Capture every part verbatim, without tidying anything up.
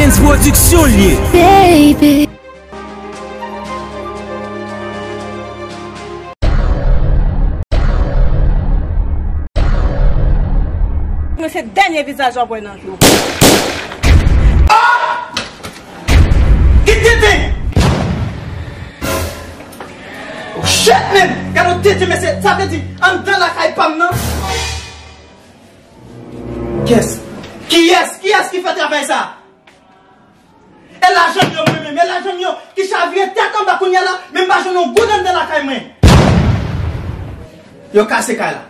Prince Production l ye. Baby. Mwen se dènye vizaj w ap wè nan vi w. Ki tenten! Oh, shit, man! Gade yon tenten, mesye. Sa vle di, anndan lakay pa m nan? Kiyès? Kiyès? Kiyès ki fè travay sa? E lajan m yo mwen menm, e lajan m yo ki chavire tèt anba kounye a la, men m pa jwenn yon goud anndan lakay mwen. Yo kase kay la.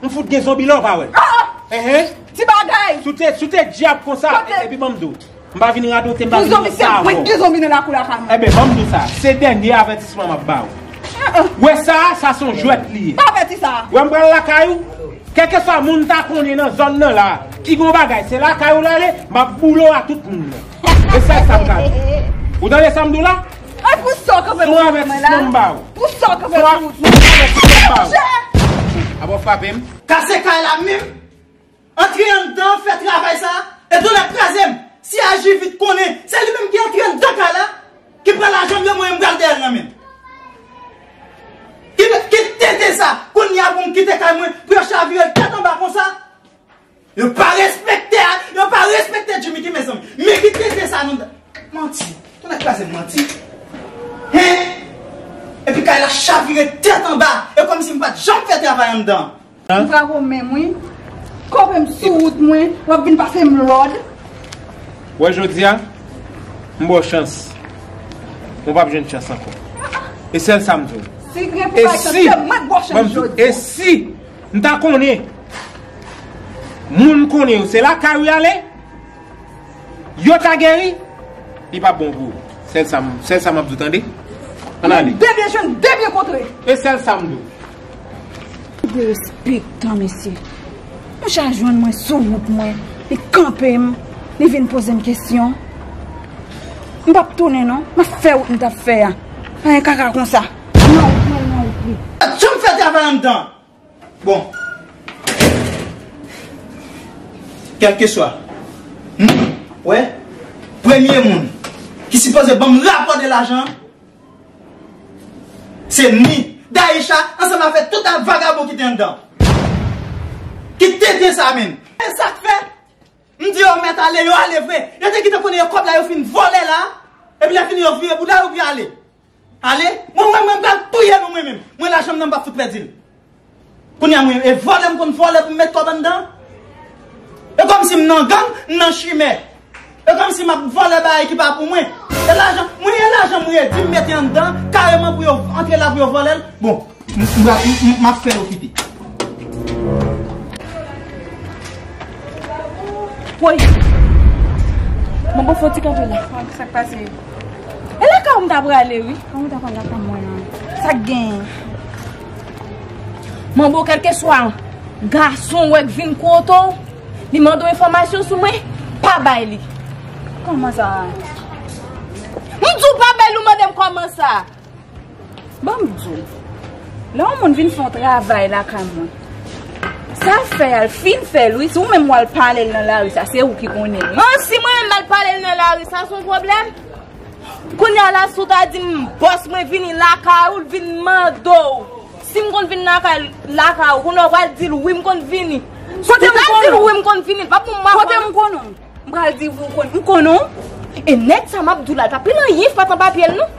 M fout gen zonbi la, w pa wè? Ah! Enhen. Ti bagay! Si w te, si w te dyab konsa, kote? Epi ban m di w, m pa vin radote, m pa vin radote avè w. Gen zonbi nan lakou lakay mwen. Enben, ban m di w sa, se dènye avètisman m ap ba w. Ah, ah. Wè sa, sa se yon jwèt li ye. Pa fè ti sa. Wè m pral lakay ou, kèlkeswa moun ta konnen nan zòn nan la, ki gon bagay, se lakay ou l ale, m ap boule w a tout moun nan. E sèl sa m ka di. Ou tande sa m di w la? Ay, pou sa w kanpe sou wout mwen la. Se yon avètisman m ba w. Pou sa w kanpe sou wout mwen. Se yon avètisman m ba w. Aba w frape m. Kase kay la menm. Antre anndan, fè travay sa, e doulè kraze m. Si Aji vit konnen, se li menm ki antre anndan kay la, ki pran lajan m yo, mwen, m pral dèyè l nan men l. Ki, ki tenten sa, kounye a pou m kite kay mwen, pou yo chavire l tèt anba konsa. Yo pa respekte, yo pa respekte Jimmy ki, mezanmi. Men ki tenten sa, nou. Manti. Tonnè kraze m, manti. Hen? Epi kay la chavire tèt anba, e kòmsi m pa t janm fè travay anndan. M frape w menm, wi. Kanpe m sou wout mwen, w ap vin pase m lòd. Wè, jodi a, m ba w chans. Ou p ap jwenn chans ankò. E sèl sa m di w. Si gen pou bay chans, se mwen k ba w chans jodi a. E si m ta konnen, moun konnen yo, se lakay ou y ale, yo ta geri, li p ap bon pou ou. Sèl sa m, sèl sa m ap di w, tande? Ann ale. De byen jwenn, de byen kontre. E sèl sa m di w. Derespektan, mesye. Yon jan jwenn mwen sou wout mwen, li kanpe m, li vin poze m kesyon. M p ap tounen non, m ap fè wout m t ap fè a. Pa gen kaka konsa. Nan wout mwen, nan wout li. Janm fè travay anndan. Bon. Kèlkeswa. Hmm. Wè. Premye moun ki sipoze ban m rapò de lajan an, se ni Daisha ansanm avèk tout vagabon ki te anndan. Ki tenten sa menm. E sa k fè? M di yo mèt ale, yo ale vre. Yo te gentan konnen yo kòb la yo fin vòlè la. Epi lè fini yo vire bouda yo pou y ale. Ale, mwen, mwen, mwen pral touye nou mwen menm. Mwen lajan m nan m p ap fout pèdi l. Kounye a mwen, e vòlè m konn vòlè pou m met kòb anndan. E kòmsi m nan gang, m nan chimè. E kòmsi m ap vòlè bagay ki pa pou mwen. E lajan, mwen e lajan m redi m mete anndan, kareman pou yo antre la pou yo vòlè l. Bon, m, m, m, m, m ap fè yo kite. Woy! Manbo fò ti kanpe la. Sa k pase? E lakay ou m ta prale, wi. Kòman ou ta pral lakay mwen an? Sa k genyen? Manbo, kèlkeswa gason w wè k vin kote w, li mande w enfòmasyon sou mwen, pa bay li. Kòman sa? M di w pa bay li, ou mande m kòman sa? Ban m di w, lè yon moun vin fè yon travay lakay mwen, sa l fè a, l fin fè l, wi. Si ou menm w al pale l nan lari sa, se ou ki konnen, wi. An, si mwen menm m al pale l nan lari sa, se yon pwoblèm? Kounye a la, si w ta di m, bòs mwen vini lakay ou, l vin mande w si m konn vin lakay, lakay ou, kounye a w pral di l, wi, m konn vini. Si w ta di l, wi, m konn vini, l p ap bon m. Kote m konnen w? M pral di w, ou konn, m konnen w. E nèg sa m ap di w la, l pa plen anyen, pa t an papye l non.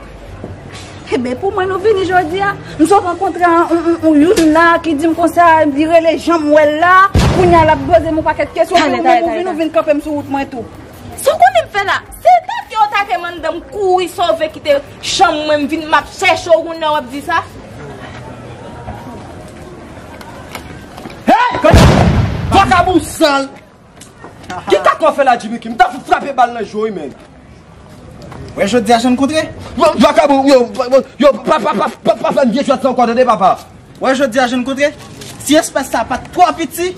Enben, pou mwen, nou vini jodi a. M sot rankontre yon, yon, yon, youn la ki di m konsa, li rele jan m wè l la. Kounye a, l ap poze m yon pakèt kesyon. Epi ou menm, ou vin, ou vin kanpe m sou wout mwen tou. Sa w konnen m fè la? Se take yo take m anndan, m kouri sove kite chanm mwen, m vin, m ap chèche w, kounye a w ap di sa? Hey! Vakabon sal! Ki kaka w fè la, Jimmy Kim? M ta fout frape bal nan je w, wi, men. Wè, jodi a, jan n kontre. Yo, vakabon, yo, yo, pa, pa, pa, pa, pa fè m vye jwèt sa ankò, tande, papa. Wè, jodi a, jan n kontre. Si espès sa pa t twò piti,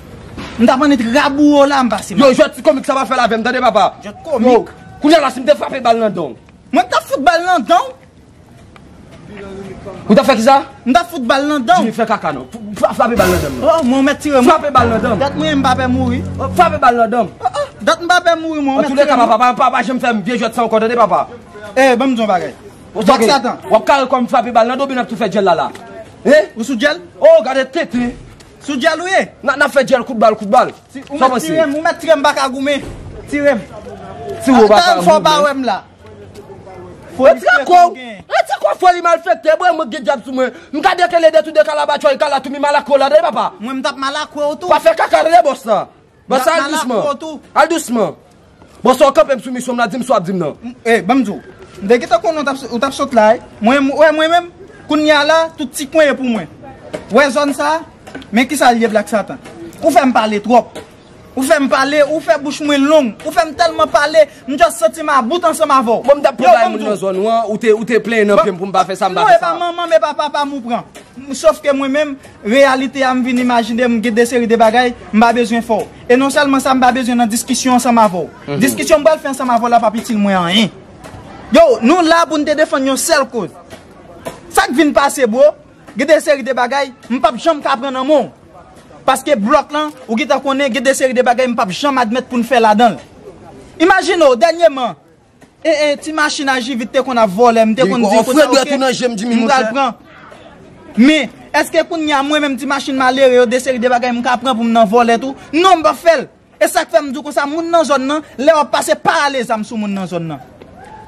m t ap annik raboure w la, m pase mal. Yo, jwèt ti komik sa pa fè l avè m, tande, papa. Jwèt komik? Yo, kounye a la, si m te frape bal nan dan w. Mwen t ap fout bal nan dan w. Ou t ap fè kisa? M t ap fout bal nan dan w. Jimmy, fè kaka non. F-, f-, frape bal nan dan m non. Oh, mwen mèt tire mwen. Frape bal nan dan m. Dat mwen, m pa pè mouri. Oh, frape bal nan dan m. Oh, oh. Dat m pa pè mouri, mwen. Antouleka, papa, pa, pa, pa janm fè m vye jwèt sa ankò, tande, papa. Eh, ban m di yon bagay. Bòk Satan. W ap kare kò m frape bal nan do, bin ap tou fè djèl la, la. Eh? Ou sou djèl? Oh, gade tenten. Sou djèl ou ye? N a, n a fè djèl kout bal, kout bal. Ou mèt tire m, ou mèt tire m, m pa ka goumen. Tire m. Tire w pa ka goumen. Fò pa wè m la. Retire kò w. Retire kò w, foli malfektè, bwè, mwen gen dyab sou mwen. M ka dekele de tou de kalabatchòy, kala tou mi malakwe w la, de papa. Mwen m t ap malakwe w tou. Pa fè kaka, de bòs la. Bòs la, al dousman. Al dousman. Bòs la, w kanpe m sou misyon, m la di m sa w ap di m nan. Eh, ban m di w. M te gentan konnen w t ap, w t ap sot la, eh. Mwen, mwen, mwen menm, kounye a la, tout ti kwen ye pou mwen. Wè zòn sa, men kisa l ye, Black Satan. Ou fè m pale twòp. Ou fè m pale, ou fè bouch mwen long, ou fè m tèlman pale, m just santi m about ansanm avè w. Bon, m t ap pran bagay moun nan zòn ou an, ou te, ou te plenyen nan pye m pou m pa fè sa, m pa fè sa. Non, e pa manman m, e pa papa m ou pran. Sòf ke mwen menm, reyalite a, m vin imajine m gen de seri de bagay m pa bezwen fè w. E non sèlman sa, m pa bezwen nan diskisyon ansanm avè w. Diskisyon m pral fè ansanm avè w la p ap itil mwen anyen. Yo, nou la pou n te defann yon sèl koz. Sa k vin pase, bro, gen de seri de bagay m p ap janm ka pran nan men w. Paske blòk lan, ou gentan konnen gen de seri de bagay m p ap janm admèt pou n fè ladan l. Imajine w, dènyèman, e, e, ti machin Ajivit te konn ap vòlè, m te konn di konsa, oke, m pral pran. Men, èske kounye a mwen menm ti machin malere yo, de seri de bagay m ka pran pou m nan vòlè tou? Non, m p ap fè l. E sa k fè m di w konsa, moun nan zòn nan, lè w ap pase, pa rale zam sou moun nan zòn nan.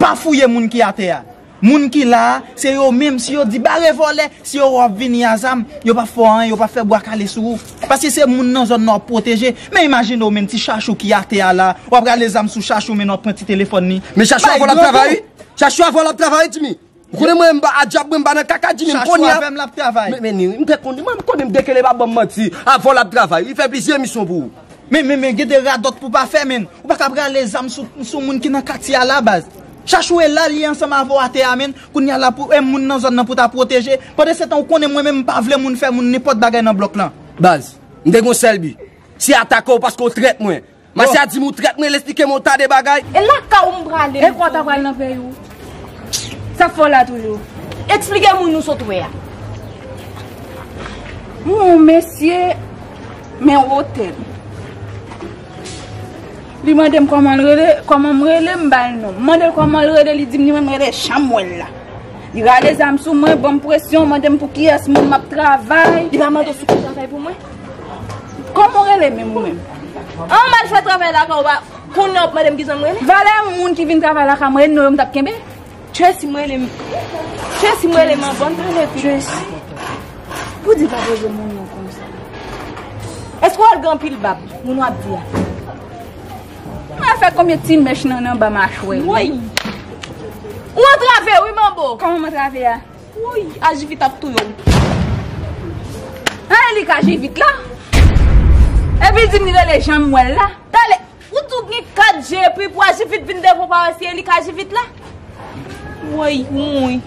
Pa fouye moun ki atè a. Moun ki la a, se yo menm, si yo di bare vòlè, si yo wè w ap vini a zam, yo p ap fè w anyen, yo p ap fè bwa kale sou ou. Paske se moun nan zòn nan w ap pwoteje. Men imajine w menm ti Chachou ki atè a la, w ap rale zam sou Chachou, men w ap pran ti telefòn li. Men Chachou avè w l ap travay, wi. Chachou avè w l ap travay, wi, Jimmy. Ou konnen mwen, m pa a djab, mwen, m pa nan kaka, Jimmy, m konnen. Chachou avè m l ap travay. Men, men, m te konnen, mwen, m konnen m dekele, pa ban m manti. Avè w l ap travay, li fè plizyè emisyon pou ou. Men, men, men, gen de radòt pou pa fè, men. Ou pa ka prale zam sou, sou moun ki nan katye a la, baz. Chachou e la, li ansanm avè w atè a, men. Kounye a la pou, e moun nan zòn nan pou ta pwoteje. Pandan se tan, ou konnen mwen menm, m pa vle moun fè moun nenpòt bagay nan blòk lan. Baz, m te gon sèl bi. Se atake w paske w trèt mwen. Masya di m ou trèt mwen, l esplike m yon ta de bagay. E lakay ou m prale. E kwa w ta pral nan peyi w? Sa fè w la toujou? Eksplike moun nou sot wè a. Yon mesye, men wotè l. Li mande m kòman l rele, kòman m rele, m ba l non. M mande l kòman l rele, li di m li menm rele Chanmwèl la. Li rale zam sou mwen, ban m presyon, mande m pou kiyès moun m ap travay. Li pa mande w si w konn travay pou mwen? Kòman w rele menm ou menm? An, m al fè travay lakay ou, pa kounye a w ap mande m kizan m rele? Valè yon moun ki vin travay lakay mwen, non, yo m t ap kenbe. Tracy m rele m. Tracy m rele m an bon talè pi. Tracy. Pou di pa poze moun non konsa. Èske w al gen anpil bab? Moun w ap di a. Mwen fè konbyen ti mèch nan, nan ba machwè. Woy. Ou antrave wi, manbo. Kòman m antrave a? Woy, Ajivit ap touye w. An, e li k Ajivit la? Epi l di m li rele Janmwèl la. Talè, ou di w gen kat je epi pou Ajivit vin devan w pa wè si e li k Ajivit la? Woy, woy.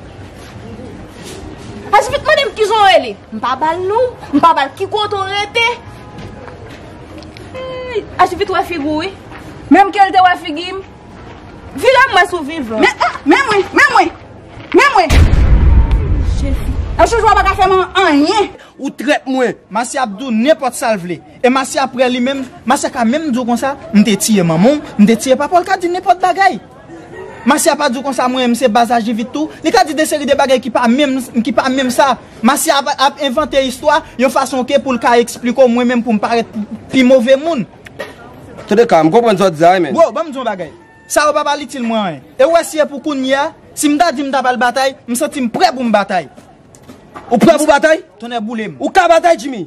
Ajivit mande m kizan w rele. M pa ba l non. M pa ba l ki kote w rete. Hey, Ajivit wè figi w wi. Menm ke l te wè figi m. Vire m wè si w vivan. Men, ah, men mwen, men mwen, men mwen. Jezi. Anchouj, w pa ka fè m anyen. Ou trèt mwen. Masya ap di w nenpòt sa l vle. E Masya prè li menm, Masya ka menm di w konsa, m te tiye manman w, m te tiye papa w, l ka di nenpòt bagay. Masya pa di w konsa, mwen menm se baz Ajivit tou. Li ka di de seri de bagay ki pa menm, ki pa menm sa. Masya ap, ap envante istwa yon fason ke pou l ka eksplike w mwen menm pou m parèt pi, pi move moun. Antouka, m konprann sa w di a, wi, men. Bro, ban m di w yon bagay. Sa yo pa pral itil mwen anyen. E w wè si e pou kounye a, si m ta di m ta pral batay, m santi m prè pou m batay. Ou prè pou batay? Tonnè boule m. Ou ka batay, Jimmy?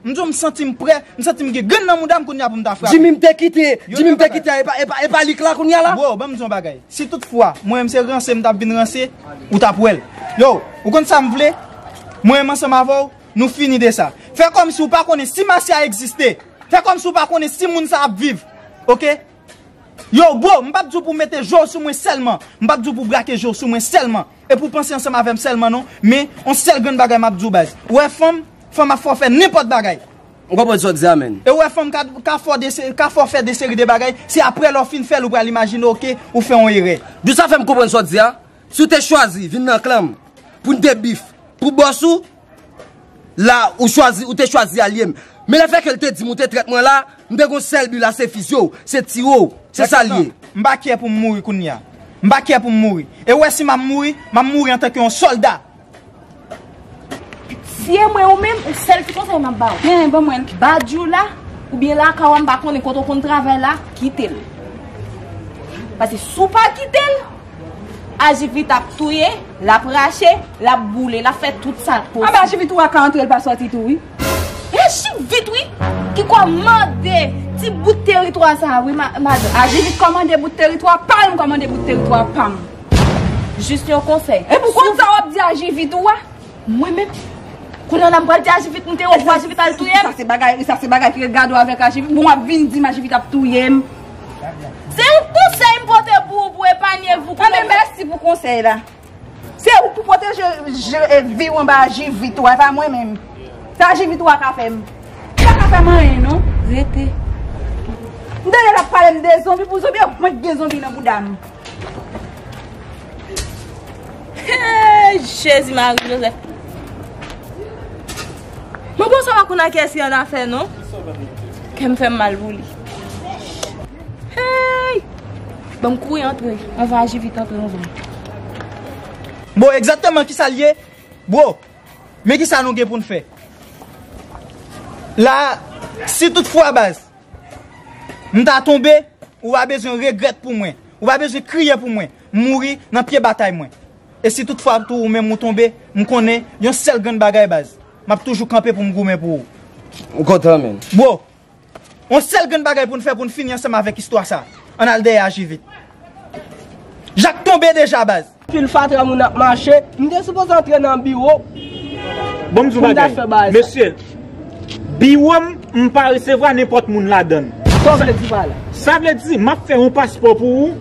M di w m santi m prè, m santi m gen grenn nan mouda m kounye a pou m ta frape. Jimmy m te kite, Jimmy m te kite, e pa, e pa, e pa li k la kounye a la? Bro, ban m di w yon bagay. Si toutfwa, mwen menm se ranse m t ap vin ranse, ou t ap wè l. Yo, ou konn sa m vle? Mwen menm ansanm avè w, nou fini de sa. Fè kòmsi w pa konnen si Masya egziste. Fè kòmsi w pa konnen si moun sa ap viv. Oke? Yo, bro, m p ap di w pou w mete je w sou mwen sèlman. M p ap di w pou w brake je w sou mwen sèlman. E pou w panse ansanm avè m sèlman non. Men, yon sèl grenn bagay m ap di w, baz. Ou wè fanm, fanm ap fè w fè nenpòt bagay. M konprann sa w di a, men. E ou wè fanm ka, ka fè w de se-, ka fè w fè de seri de bagay. Se aprè lè w fin fè l, ou pral imajine, oke, ou fè yon erè. D'où sa fè m konprann sa w di a? Si w te chwazi vin nan klan m, pou n te bif, pou bòs ou, la, ou chwazi, ou te chwazi alye m. Men lefètke l te di m ou te trèt mwen la, M te gon sèl bi la, se fizye w, se tire w, se sa l ye. M pa kè pou m mouri kounye a. M pa kè pou m mouri. E w wè si m ap mouri, m ap mouri antanke yon sòlda. Si e mwen ou menm, ou sèl ti konsèy m ap ba w. Hen, ban mwen l. Badjou la, oubyen lakay w, m pa konnen kote w konn travay la, kite l. Paske si w pa kite l, Ajivit ap touye, l ap rache, l ap boule, l ap fè tout sa l posib. Anba Ajivit ou a ka antre, l pa sòti tou, wi. E Ajivit, wi, ki kòmande ti bout teritwa sa a, wi, ma-, madanm. Ajivit kòmande bout teritwa pa l, m kòmande bout teritwa pa m. Jis yon konsèy. E pou kont sa w ap di Ajivit ou a? Mwen menm, kounye a la m pral di Ajivit m te wè pou Ajivit al touye m. Sa se bagay, sa se bagay ki ret gade w avèk Ajivit. Bon, w ap vin di m Ajivit ap touye m. Se yon konsèy m pote pou ou pou epanye vi w. Anben, mèsi pou konsèy la. Se ou pou pwoteje je, e, vi w anba Ajivit ou a, e pa mwen menm. Sa Ajivit ou a ka fè m? Li pa ka fè m anyen, non. Rete. M tande l ap pale m de zonbi pou zonbi, mwen k gen zonbi nan bouda m. Hey, Jezi Mari Jozèf. Mwen bon sa pa konn a kiyès li annafè non. Kè m fè m mal pou li. Hey! Ban m kouri antre anvan Ajivit antre anvan m. Bon, egzakteman kisa l ye? Bro, men kisa nou gen pou n fè? La, si toutfwa baz, m ta tonbe, ou pa bezwen regrèt pou mwen. Ou pa bezwen kriye pou mwen. M mouri nan pye batay mwen. E si toutfwa tou ou menm ou tonbe, m konnen yon sèl grenn bagay baz. M ap toujou kanpe pou m goumen pou ou. M kontan, menn. Bro, yon sèl grenn bagay pou n fè pou n fini ansanm avèk istwa sa. Ann al dèyè Ajivit. Jak tonbe deja baz. Pil fatra moun ap mache, m te sipoze antre nan biwo. Bon, m di yon bagay. Mesye, biwo m, m pa resevwa nenpòt moun ladan l. Sa w vle di pa la? Sa vle di, m ap fè yon paspò pou ou,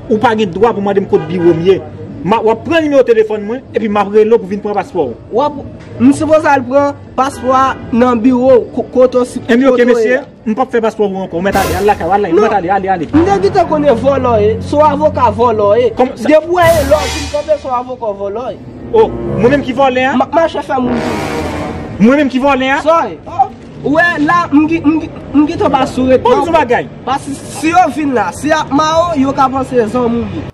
ou pa gen dwa pou mande m kot biwo m ye. M a, w ap pran nimewo telefòn mwen, epi m ap rele w pou vin pran paspò w. W ap, m sipoze al pran paspò a nan biwo, ko-, kote w si, kote w ye a. M p ap fè paspò pou ou ankò. Ou mèt ale, al lakay ou, al lakay ou, ou mèt ale, ale, ale. M te gentan konnen vòlò ye, se yon avoka vòlò ye. Depi w wè e lò, m kanpe se yon avoka vòlò ye. Oh, mwen menm ki vòlè a? M ap mache fè moun di. Mwen menm ki vòlè a? Sa ye. Ou wè la, m gen, m gen, m gentan pa sou ret. Bon, m di yon bagay. Paske si yo vin la, si y ap mare w, yo ka panse zanmi w ye.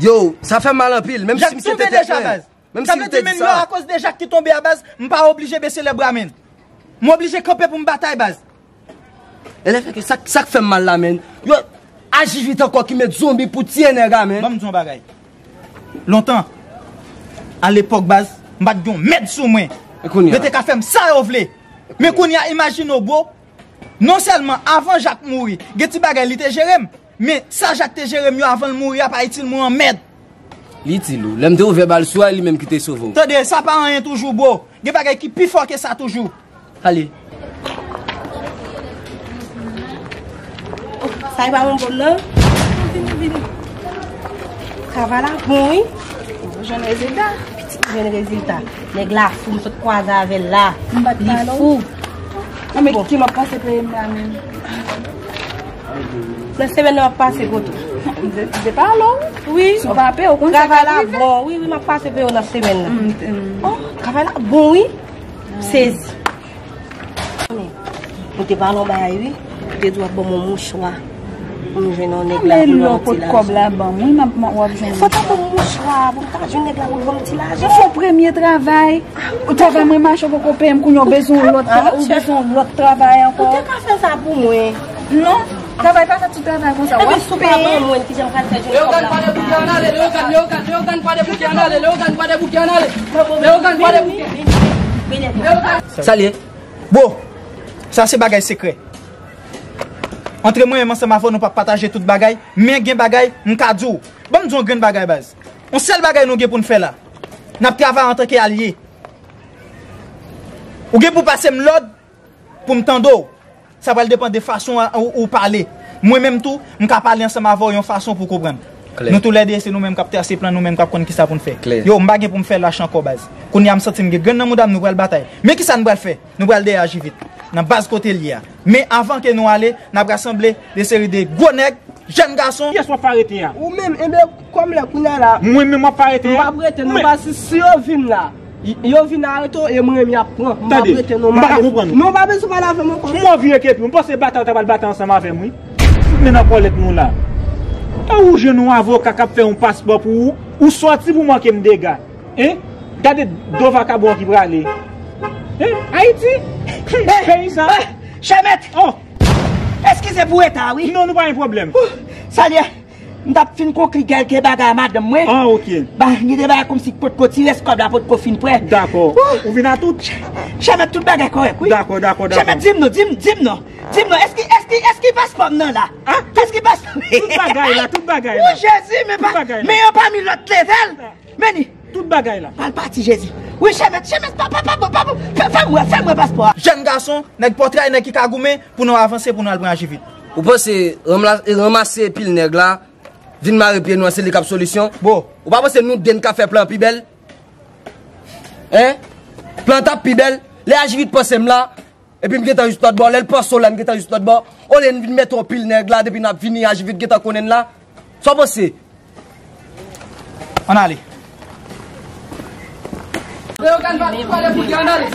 Yo, sa fè m mal anpil, menm si misye te fè plen. Menm si l te di sa. Sa vle di menm yo akoz de Jak ki tonbe a baz, m pa oblije bese lè bra menn. M oblije kanpe pou m batay baz. E lè fè ke sa, sa k fè m mal la menn. Yo, Ajivit ankò ki met zonbi pou tiye nèg a menn. Ban m di yon bagay. Lontan, alepòk baz, m pa t gen yon mèd sou mwen. Yo te ka fè m sa yo vle. Men kounye a, imajine w bro, non sèlman avan Jak mouri, gen ti bagay li te jere m, men sa Jak te jere m yo avan l mouri a pa itil mwen yon mèd. Li itil ou. Lè m te ouvè bal sou a, li menm ki te sove w. Tande, sa pa anyen toujou, bro. Gen bagay ki pi fò ke sa toujou. Ale. Sa e pa yon bonm nan? Vini, vini. Travay la bon, wi. Ou jwenn rezilta? Pitit jwenn rezilta. Nèg la fou, m sot kwaze avè l la. Li fou. Anben, ki m ap pase peye m la menm? Nan semèn nan, m ap pase kote w. M te, m te pale w. Wi. Si w pa peye, ou konn sa k ap rive. Travay la bon, wi, wi, m ap pase peye w nan semèn nan. Oh, travay la bon, wi. M sezi. Mwen te pale yon bagay, wi. Ou te di w ap ban m yon mouchwa. Pou m jwenn yon nèg la pou yon ti lajan. Kot kòb la ban m, wi, m ap, m ap, w ap jwenn. Fò w ta ban m mouchwa pou m ta jwenn nèg la pou l ban m ti lajan. Ou fè yon premye travay. Ou travay mwen mache poko peye m, kounye a ou bezwen yon lòt tra-, ou bezwen yon lòt travay ankò. Ou te ka fè sa pou mwen. Non, travay pa fèt sou travay konsa. W ap peye. Epi si w pa ban mwen, kijan m pral fè jwenn kòb la? Leogane pa debouke, ann ale, Leogane, Leogane pa debouke, ann ale, Leogane pa debouke, ann ale. Leogane pa debouke. Leogane. Sa l ye? Bro, sa se bagay sekrè. Antre mwen menm ansanm avè w, nou p ap pataje tout bagay, men gen bagay m ka di w. Ban m di w yon grenn bagay baz. Yon sèl bagay nou gen pou n fè la. N ap travay antanke alye. Ou gen pou pase m lòd pou m tande w. Sa pral depann de fason a, ou, ou pale. Mwen menm tou, m ka pale ansanm avè w yon fason pou w konprann. Klè. Nou toulède, se nou menm k ap trase plan, nou menm k ap konn kisa pou n fè. Klè. Yo, m pa gen pou m fè lach ankò baz. Kounye a m santi m gen grenn nan mouda m, nou pral batay. Men kisa n pral fè? Nou pral dèyè Ajivit. Nan baz kote l ye a. Men avan ke nou ale, n ap rasanble de seri de gwo nèg, jèn gason. Kiyès w ap fè arete a? Ou menm, enben, kòm lè kounye a la. Mwen menm w ap fè arete a? M ap rete, non, paske si yo vin la, Y- Yo vin arete w e mwen menm y ap pran. M p ap Tande, rete non, m m pa ka pa bezwen. Konprann ou. Non, w pa bezwen pale avè m ankò. Kòman w vire epi w? M panse batay w ta pral batay ansanm avè m, wi. Tout men nan kòlèt nou la. An ou jwenn yon avoka k ap fè yon paspò pou ou, ou sòti pou manke m dega. Hein? Gade do vakabon an ki prale. Hein? Ayiti? Peyi sa. Chèmèt! Oh! Eskize pou reta, wi. Non, nou pa gen pwoblèm. Sa l ye? M t ap fin konkli kèlke bagay a madanm mwen. Ah, ok. Ba, li te bay kòmsi potko ti rès kòb la potko fin prè. Dakò. Ou vin a tout? Chèmèt, tout bagay kòrèk, wi. Dakò, dakò, dakò. Chèmèt, di m non, di m, di m non. Di m non, èske, èske, èske paspò m nan la? Ah, tout, èske paspò tout bagay la, tout bagay la. Wi, Jezi, men pa, men yon pami lòt level. Men li. Tout bagay la. Pral pati, Jezi. Wi, Chèmèt, Chèmèt, pa, pa, pa, pa, pa, fè, fè m wè, fè m wè paspò a. Jèn gason, nèg pòtray, nèg ki ka goumen, pou nou avanse, pou nou al pran ajivit. Ou panse ranmla- ranmase pil nèg la, vin mare pye nou an, se li k ap solisyon? Bon. Ou pa panse nou de n ka fè plan pi bèl? Hein? Plan t ap pi bèl. Lè ajivit panse m la, epi m gentan jis lòt bò. Lè l panse w la, m gentan jis lòt bò. Olye n vin mete yon pil nèg la, depi n ap vini, ajivit gentan konnen n la. Sa w panse? Ann ale. Leyogàn pa kwa de bouke, ann ale.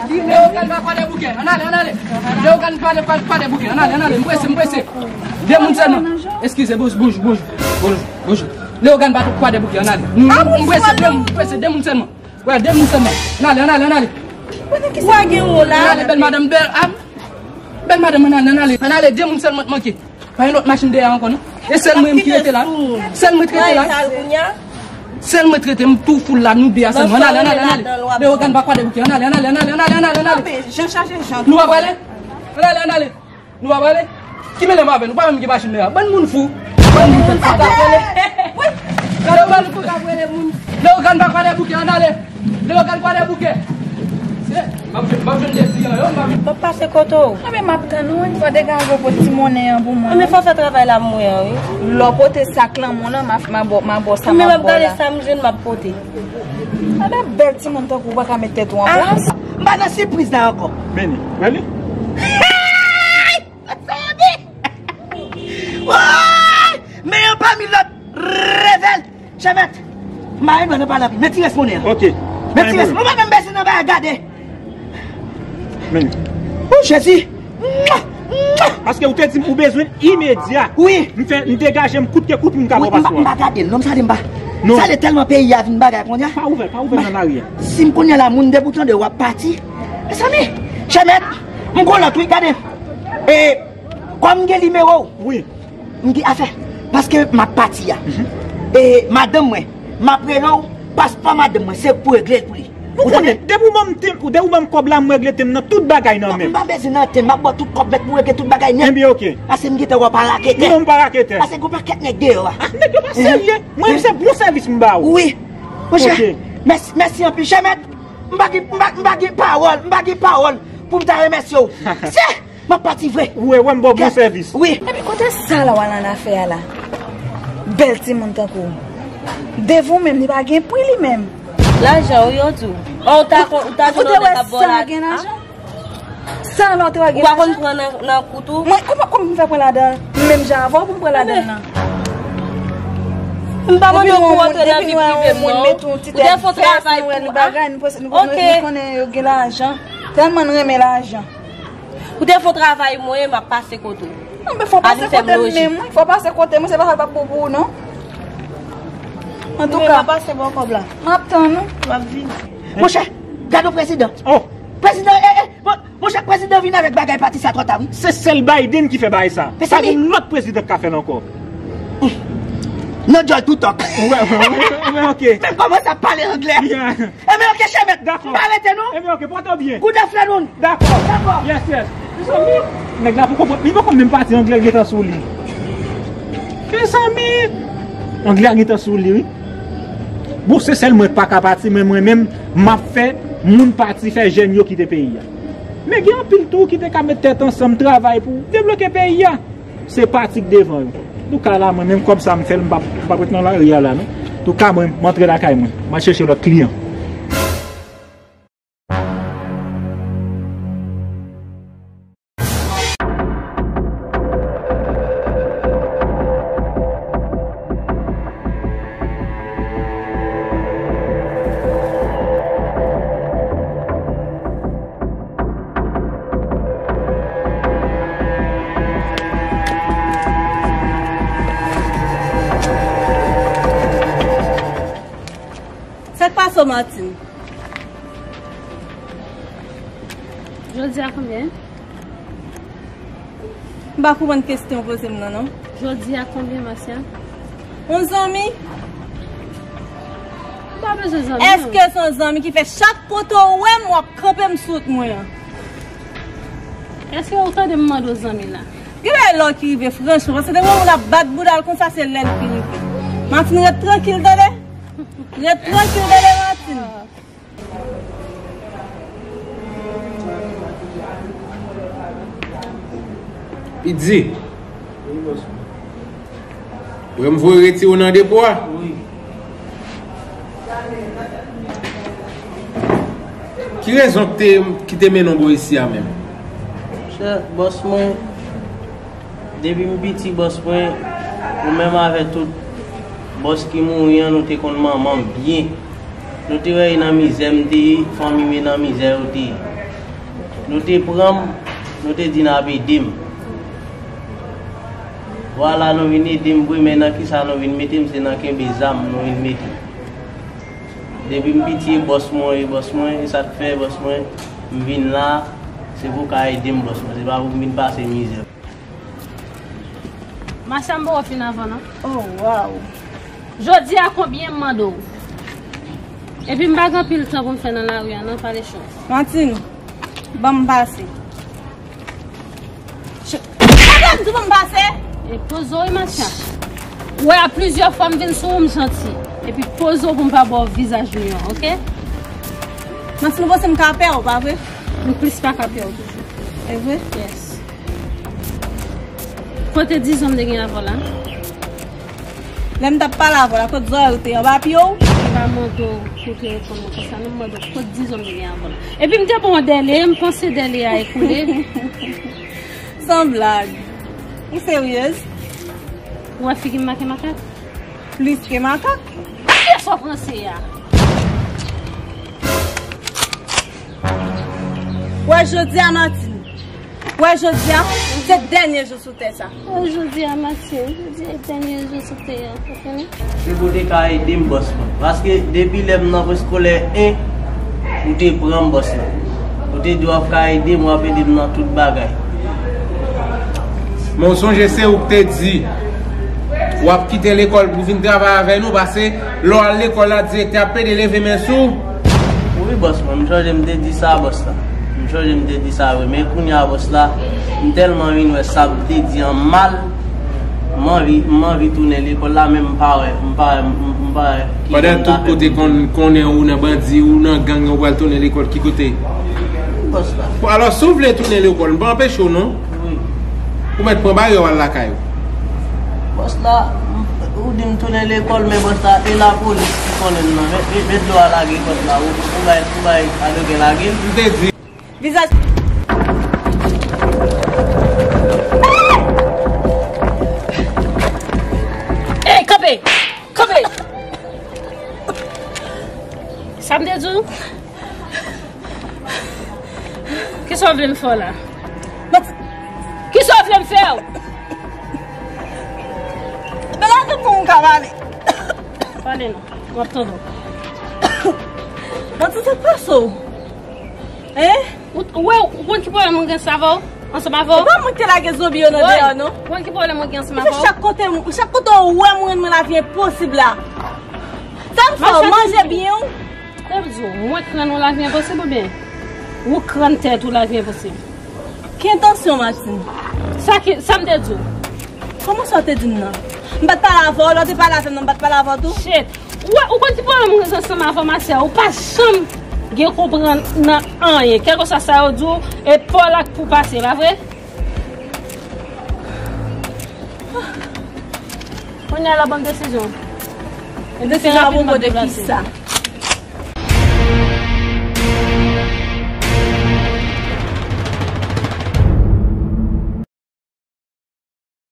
Leyogàn pa kwa de bouke, ann ale, ann ale. Leyogàn pa kwa de, kwa, kwa de bouke, ann ale, ann ale. M prese, m prese. De moun sèlman. Eskize, bonjou, bonjou, bonjou, bonjou, bonjou. Leyogàn pa kwa de bouke, ann ale. Nou, nou, m prese, de moun, m prese, de moun sèlman. Wè, de moun sèlman. Ann ale, ann ale, ann ale. Ou a gen wo la. Ann ale, bèl madanm, bèl, ah, bèl madanm, ann ale, ann ale. Ann ale, de moun sèlman t manke. Pa gen lòt machin dèyè ankò, non. E sèl mwen menm ki rete la. Sèl mwen t rete la. Sèl mwen t rete, m tou foul la, nou de a sèlman. Ann ale, ann ale, ann ale. Leyogàn pa kwa de bouke. Ann ale, ann ale, ann ale, ann ale, ann ale, ann ale. Jan chaje jan. Nou pa prale? Ann ale, ann ale. Nou pa prale? Ki mele m avè nou? Pa menm gen machin dèyè. Bann moun fou. Bann moun fou. Leyogàn pa kwa de bouke. Ann ale. Leyogàn kwa de bouke. M ap jwenn, m ap jwenn de kliyan yo, m ap jwenn. M ap pase kote w. Anben m ap tann ou, yon fwa degaje w pot ti monnen an pou mwen. Anben fò w fè travay la pou mwen an, wi. Lè w pote sak lan moun an, m a, m a ba w, m a ba w sa m ap ba w la. Anben m ap gade sa m jwenn, m ap pote. Anben bèl timoun tankou w pa ka met tèt ou an plas. M pa nan sipriz la ankò. Men li, wè li? Hey! Sa yo di? Woy! Men yon pami lòt revèl. Chèmèt, m pa gen dwa nan pale anpil. Men ti rès monnen an. Ok. Men ti rès monnen. Ou pa menm bezwen nan bagay gade. Men. O Jezi. Paske ou te di m ou bezwen imedya. Wi. M fè, m degaje m kout ke kout pou m ka pran paspò a. Wi, m pa, m pa gade l. Non, m sale m pa. Non. Sale tèlman peyi a vin bagay kounye a. Pa ouvè, pa ouvè nan lari a. Si m kounye a la, moun de bout an de w ap pati. Mezanmi, Chèmèt, m gon lòt wi, gade. E, kòm m gen nimewo w, wi. M gen afè. Paske m ap pati a. Mhm. E, madanm mwen, m ap rele w, paspò madanm mwen, se pou regle l pou li. Ou konnen, depi w ban m ten, depi w ban m kòb la, m regle ten m nan tout bagay nan men m. M pa bezwen nan ten, m ap ba w tout kòb nèt pou regle tout bagay nèt. Ebyen, ok. Paske m gentan wè w pa raketè. Non, m pa raketè. Paske gon pakèt nèg deyò a. Ah, nèg yo pa serye. Mwen, se bon sèvis m ba ou. Wi. Monchè, mèsi, mèsi anpil. Chèmèt, m pa gen, m pa, m pa gen pawòl, m pa gen pawòl pou m ta remèsye w. Se, m ap pati vre. Ou wè, wè m ba w bon sèvis. Wi. Epi kote sa la w al an afè a la? Bèl timoun tankou w. Devan w menm, li pa gen pri li menm. Lajan, wi, yo di w. An, ou ta kon, ou ta jwenn yon nèg ap ba w lajan. San lòt ou pa gen lajan. Ou pa konn pran nan, nan kout ou? Mwen, kòman, kòman m fè pran ladan l? Menm jan avè w pou m pran ladan l nan. M pa mande w pou w antre nan vi prive m, non. Ou te fè yon travay pou, ah, ok. Nou konnen yo gen lajan. Tèlman n renmen lajan. Ou te fè yon travay mwen, m ap pase kote w. Non, men fò pase kote m menm, wi. Fò pase kote mwen, se pa sa k p ap bon pou ou, non. Antouka, m ap pase bò kòb la. M ap tann ou. M ap vini. Monchè, gade yon prezidan. Oh! Prezidan, eh, eh, mon-, monchè, prezidan vin avèk bagay pati sa twò ta, wi. Se sèl Biden ki fè bagay sa. Pa gen lòt prezidan k ka fè l ankò. Non, Joy, tou tòk. Wè, wè, wè, wè, ok. Fè m kòmanse ap pale anglè. Yeah. Enben, ok, Chèmèt. Dakò. M pa rete, non. Enben, ok, pòte w byen. Good afternoon. Dakò. Dakò. Yes, yes. Mezanmi, nèg la poko, li poko menm pati, anglè gentan sou li. Mezanmi, anglè a gentan sou li, wi. Bon, se sèl mwen k pa ka pati, men mwen menm, m ap fè moun pati, fè jèn yo kite peyi a. Men gen anpil tou ki te ka met tèt ansanm, travay pou devlope peyi a. Se pati k devan yo. Nou ka la, mwen menm kòb sa m fè l, m p ap, m p ap ret nan lari a la, non. Tou ka mwen, m antre lakay mwen. M al chèche lòt kliyan. Martine. Jodi a konbyen? M pa konprann kesyon w poze m nan, non. Jodi a konbyen, Marcia? Yon zanmi? M pa bezwen zanmi, non. Èske se yon zanmi ki fè chak kote w wè m, w ap kanpe m sou wout mwen an? Èske ou tande m mande w zanmi la? Gen bagay lè w ki rive, franchman, paske depi yon moun ap bat bouda l konsa, se lè l ki rive. Martine, ret trankil, tande? Ret trankil, tande, Martine. Pidzi. Ou wè m voye retire w nan depo a? Wi. Ki rezon ki te, ki te mennen w bò isi a menm? Monchè, bòs mwen, depi m piti, bòs mwen, ou menm avè tout bòs ki mouri an, nou te konn manman m byen. Nou te wè e nan mizè m te ye, fanmi m e nan mizè yo te ye. Nou te pran m, nou te di n ap ede m. Vwala, nou vin ede m vre, men nan kisa nou vin mete m, se nan kenbe zam nou vin mete m. Depi m piti, e bòs mwen, e bòs mwen, e sa k fè bòs mwen, m vin la, se pou w ka ede m, bòs mwen, se pa pou m vin pase mizè. Macha, m poko fin avè w, non. Oh, wow. Jodi a konbyen m mande w? Epi m pa gen anpil tan pou m fè nan lari a, non, pale cho. Martine, ban m pase. Ch-, Madam, di ban m pase. E poze w, wi, Macha. Ou wè, a plizyè fwa m vin sou ou, m janti. Epi poze w pou m pa ba w vizaj nou an, oke? Martine, ou panse m ka pè w, pa vre? M plis pa ka pè w toujou. E vre? Yes. Kote dizon m te gen avè w la? Lè m t ap pale avè w la, kot zòrèy ou te ye? Anba pye w? M pa mande w pou telefòn mwen konsa, non, m mande w kot dizon m te gen avè w la. Epi m te ba w dèle, m panse dèle a ekoule. San blag. Ou seryez? Ou wè figi m make makak? Plis ke makak? Kiyès w ap ranse a? Wè jodi a, Martine. Wè jodi a, se dènye jou sou tè sa. Wè jodi a, Martine. Jodi a, dènye jou sou tè a. Ou konnen? Se pou w te ka ede m, bòs mwen. Paske depi lè m nan preskolè en, ou te pran m, bòs la. Ou te di w ap ka ede m, w ap ede m nan tout bagay. Men w sonje se ou k te di w ap kite lekòl pou vin travay avè nou, paske lè w al lekòl la, direktè ap pede leve men sou ou. Wi, bòs mwen, m sonje m te di sa, bòs la. M sonje m te di sa, wi. Men kounye a, bòs la, m tèlman vin wè sa m te di an mal, m anvi, m anvi tounen lekòl la, men m pa wè, m pa wè, m, m pa wè ki jan m ta fè. Pandan tout kote konn, konnen ou nan bandi, ou nan gang, ou pral tounen lekòl, ki kote? Bòs la. Bon, alò, si w vle tounen lekòl, m pa anpeche w, non. Wi. Ou mèt pran bagay ou al lakay ou. Bòs la, m, ou di m tounen lekòl, men bòs la, e lapolis ki konnen m nan. Met, met, met dlo a lage, bòs la, ou, ou bay, ou bay adoken lage l. M te di. Vizaj. Ey, kanpe! Kanpe! Sa m te di w? Kisa w vle m fè w la? Kisa w vle m fè w? Bela, tout moun ka pale. Pale non, m ap tande w. Manti, sa k pase w? Hein? Ou, ou wè, ou konn ki pwoblèm mwen gen ansanm avè w? Ansanm avè w? Se pa mwen ki te lage zonbi yo nan deyò, non. Ou konn ki pwoblèm mwen gen ansanm avè w? Chak kote, chak kote w wè mwen, mwen lavi enposib la. Sa m fè w, manje byen w? Sa vle di w, mwen k rann ou lavi enposib oubyen ou k rann tèt ou lavi enposib? Ki entansyon, Martine? Sa ki, sa m te di w? Kòman sa w te di m nan? M pa t pale avè w, lè w te pale avè m nan, m pa t pale avè w tou? Shit! Ou wè, ou konn ki pwoblèm mwen gen ansanm avè w, Marcia? Ou pa janm gen konprann nan anyen. Kèlkeswa sa yo di w, e pa w la k pou pase, pa vre? Kounye a la, ban m desizyon. Desizyon a pwopo de kisa?